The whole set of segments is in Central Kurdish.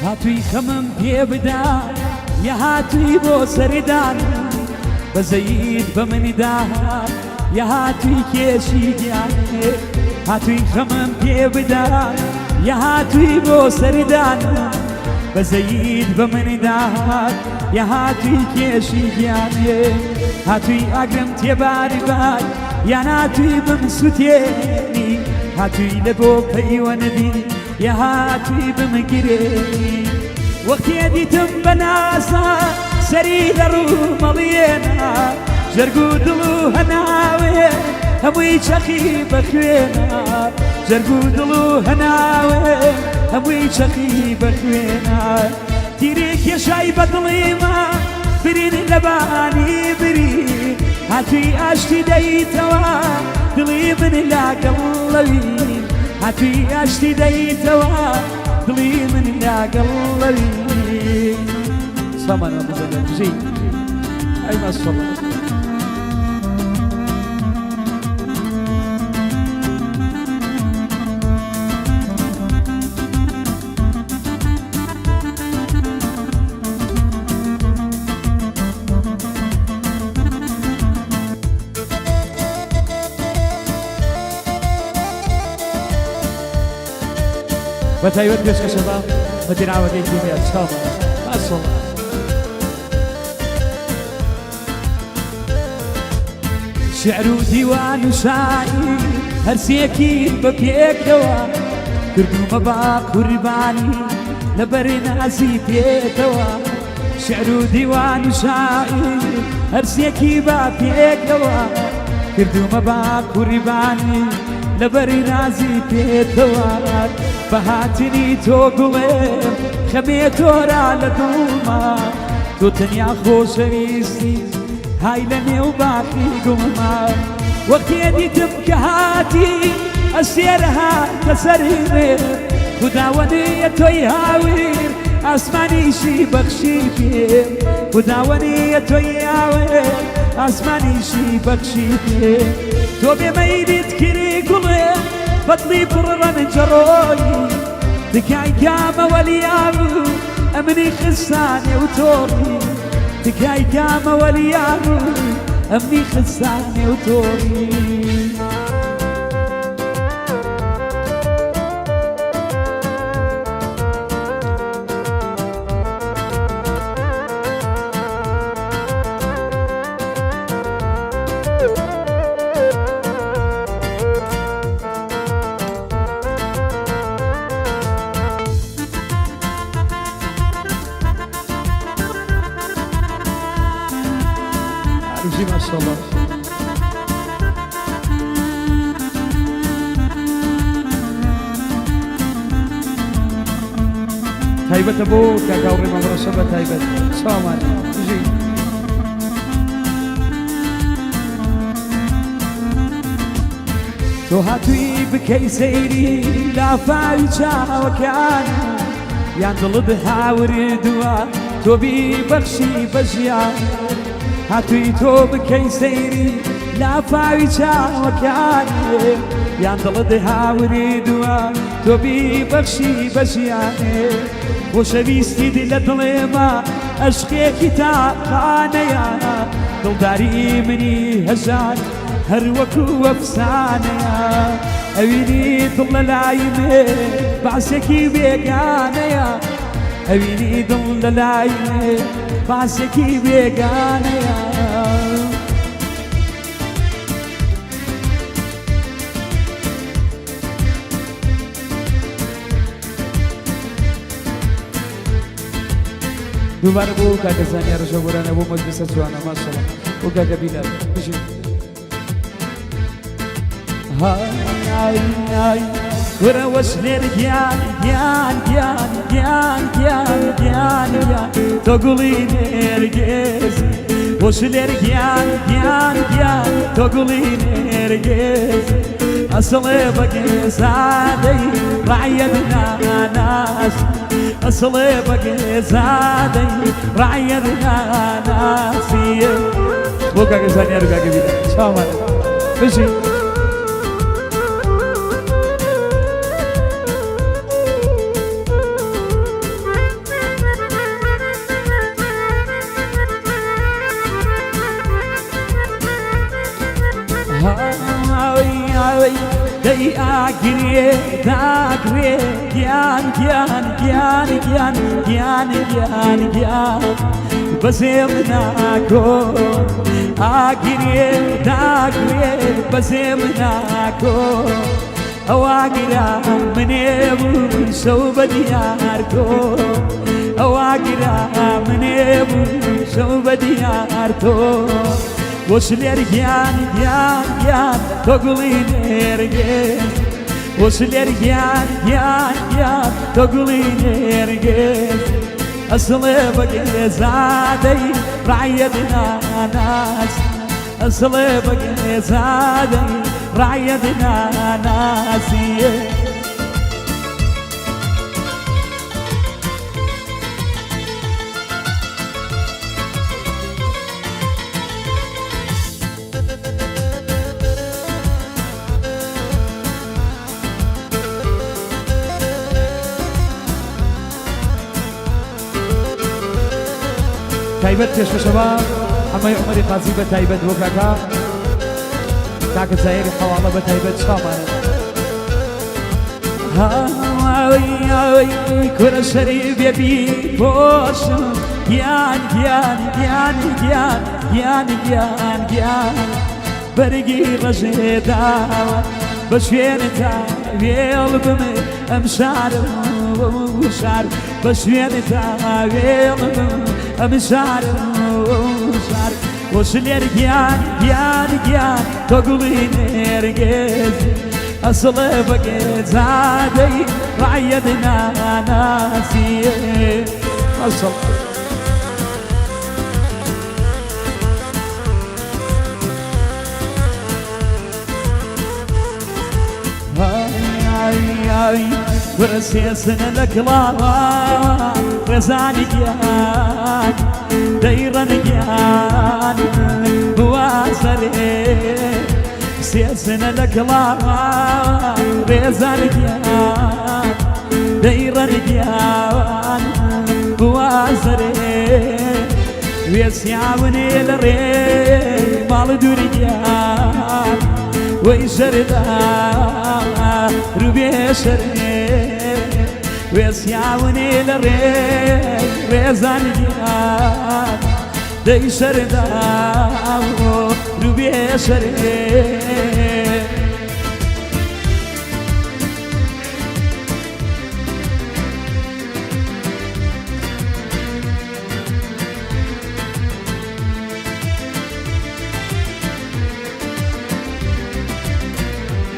هاتووی خەمم پێ بدا یا هاتووی بۆ سەردان بەزەیت بە مندا یا هاتووی کێشی گیانێ هاتووی خەمم پێ بدا یا هاتووی بۆ سەردان بەزەیت بە مندا یا هاتووی کێشی گیانێ هاتووی ئاگرم تێباری بای یا ناتووی بمسووتێنی هاتووی لە بۆ پەیوەندی یا هاتووی بمگرێنی وەختێ دیتم بە نازا سەری لە ڕوومەڵیێنا جەرگ و دڵ و هەناوێ هەمووی چەقی بە خوێنا جەرگ و دڵ و هەناوێ هەمووی چەقی بە خوێنا تیرێ کێشای بە دڵیما برین لەبانی برین هاتووی ئاشتی دەیتەوە دڵی من لاگەڵ لەوین هاتووی ئاشتی دەیتەوە دڵی من لاگەڵ لەوین سامانە بزەگە بژی ئەی ماشەڵڵا. بە تایبەت پێشکەشە بە مەدیراوەکەی کیمیا چاومە ماشەڵڵا. شعر و دیوان و شاعیر هەرسێکی بە پێکەوە کردوومە با قوربانی لەبەر نازی پێتەوە شعر و دیوان و شاعیر هەرسێکی بە پێکەوە کردوومە با قوربانی لەبەر نازی پێتەوە بە هاتنی تۆ گوڵێم خەمێ تۆرا لە دڵما تۆ تەنیا خۆشەویستی های لە نێو باخی گوڵما وەختێ دیتم کە هاتی ئەسێرە هاتە سەری ڕێ خوداوەنیە تۆی هاویر ئاسمانیشی بەخشی پێ خوداوەنیە تۆی هاوێ ئاسمانیشی بەخشی پێ تۆ بێ مەیلیت کری گوڵێ بەدڵی پڕ ڕەنجەڕۆیی تکای کامە وەلیان ئەمنی خستە نێو تۆڕی تکای کامە وەلیان ئەمنی خستە نێو تۆڕی. بژی ماشاءاللە. تایبەتە بۆ کاک هاوڕێ مام ڕەشە بە تایبەت چاومان بژی. تۆ هاتووی بکەی سەیری لافاوی چاوەکان یان دڵت هاوردووە تۆ بیبەخشی بە ژیان هاتووی تۆ بکەی سەیری لافاوی چاوەکان یان دڵت هاوردووە تۆ بیبەخشی بە ژیانێ خۆشەویستی لە دڵێمە ئەشقێکی تاقانەیە دڵداری منی هەژار هەر وەکو ئەفسانەیە ئەوینی دڵ لە لای مێ باسێکی بێگانەیە ئەوینی دڵ لە لای مێ باسێکی بێگانەیە. دووبارە بۆ کاکە زانیار ڕژەگۆرانە بۆ مەجلیسە جوانە ماشەڵڵا بۆ کاکە بیلال بژین. های های کورە وەشلێر گیان گیان گیان گیان گیان گیان گیان تۆ گوڵی نێرگێز وەشلێر گیان گیان گیان تۆ گوڵی نێرگێز ئەسڵێ بەگێزادەی ڕعیەت ناناس ئەسڵێ بەگێزادەی ڕعیەت ناناسیە بۆ کاکە زانیار و کاکە بیرە چاومان بژی. دەی ئاگرێ داگرێ گیان گیان گیان گیان گیان گیان گیان بەزێم ناکۆ ئاگرێ داگرێ بەزێم ناکۆ ئەواگرا منێ بوو شەو بە دیار تۆ ئەواگرا منێ بوو شەو بە دیار تۆ بۆ شلێر گیان گیان گیان تۆ گوڵی نێرگێز بۆ شلێر گیان گیان گیان تۆ گوڵی نێرگێز ئەسڵێ بەگێزادەی ڕایەت ناناس ئەسڵێ بەگێزادەی ڕایەت ناناسیە. تایبەت پێشکەشە بە حەمەی عومەری قازی بە تایبەت بۆ کاکە کاکە زایری حەواڵە بە تایبەت چاوانە کورە شەریف بێبی پۆشم گیان گیان گیان گیان گیان گیان گیان بەرگی ڕەژێ داوە بە شوێنتا وێڵ بم ئەم شارم شار بە شوێنتا وێڵ بم ئەم شارم شار بۆ شلێر گیان گیان گیان تۆ گوڵی نێرگێز ئەسڵێ بەگێزادەی ڕایەت ناناسیێ ئەسڵ. کورە سێسنە لە کڵاوە ڕێزانی گیان دەیڕەن گیان بوا سەرێ سێسنە لە کڵاوە ڕێزان گیان دەیڕەن گیان بوا سەرێ وێسیاونێ لە ڕێ ماڵ دووری گیان وەی شەردا روبێ شەرێ وێسیاونێ لە ڕێ ڕێزان گیان دەی شەردا روبێ شەرێ.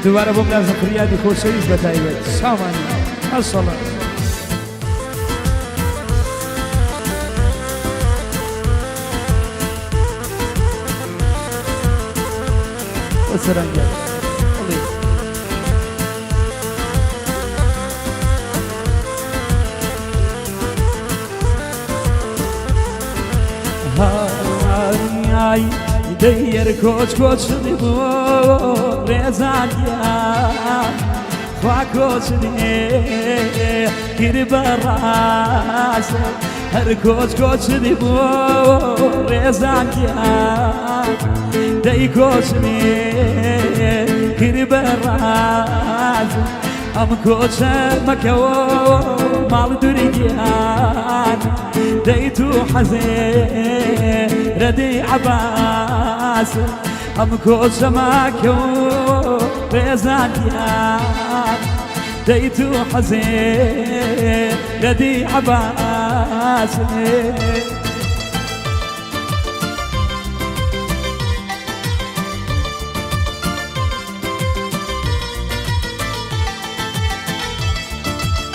دووبارە بۆ برازە فریادی خۆشەویست بە تایبەت سامانی ئەسەڵە. سەرەنگە دەیەر کۆچ کۆچ بۆ ڕێزان گیان خوا کۆچ دێ کرد بە ڕاست هەر کۆچ کۆچ بۆ ڕێزان گیان دەی کۆچ دێ کرد بە ڕاست ئەم کۆچە مەکەوە ماڵ دووری گیان دەی تو حەزێ رەدی عەباس ئەم کۆچە ماکەوە ڕێزان گیان دەی تو حەزێ رەدی عەباس.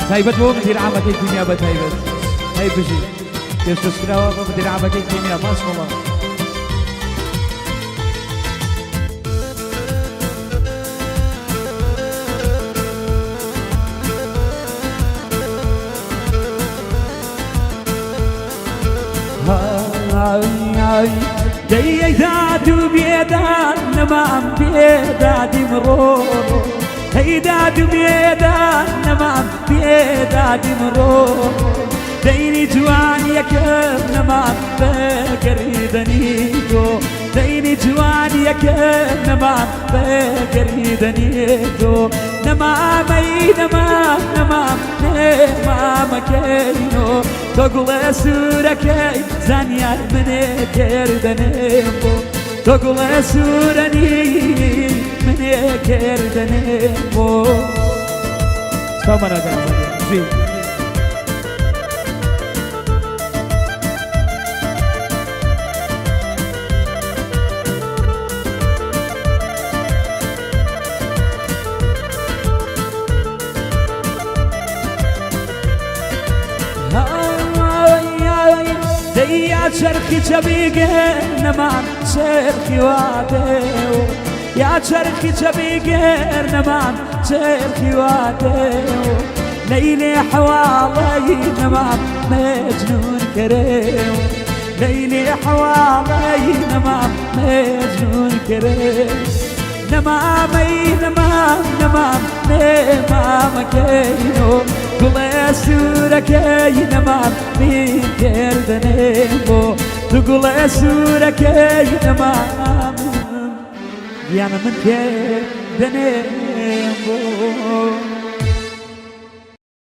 تایبەت بۆ مدیر عامەکەی کیمیا بە تایبەت هەی بژی پێشکەشکراوە بە مدیر عامەکەی کیمیا ماشەڵڵا. دەی داد و بێداد نەمام بێدادی مڕۆ هەی داد و بێداد نەمام بێدادی مڕۆ دەینی جوان یەکەم نەمام بەگەریدەنی تۆ. دەینی جوانیەکە نەمام بەگەرمی دەنێتۆ نەمامەی نەمام نەمام نەمامەکەینۆ تۆ گوڵە سوورەکەی زانیار منێ کردنێم بۆ تۆ گوڵە سوورەنی منێ کردنێم بۆ سپاومانەکەم زی. دەی یا چەرخی چەبیگە نەمان چەرخی وادێ یا چەرخی چەبیگەر نەمان چەرخی وادێ لەیلێ حەواڵەی نەمان مەجنون کەرێ لەیلێ حەواڵەی نەمان مەجنون کەرێ نەمامەی نەمام نەمام نەمامەکەینۆ گوڵێ سوورەکەی نەمام من کردنێم بۆ تو گوڵێ سوورەکەی نەمام گیانە من کردنێم بۆ.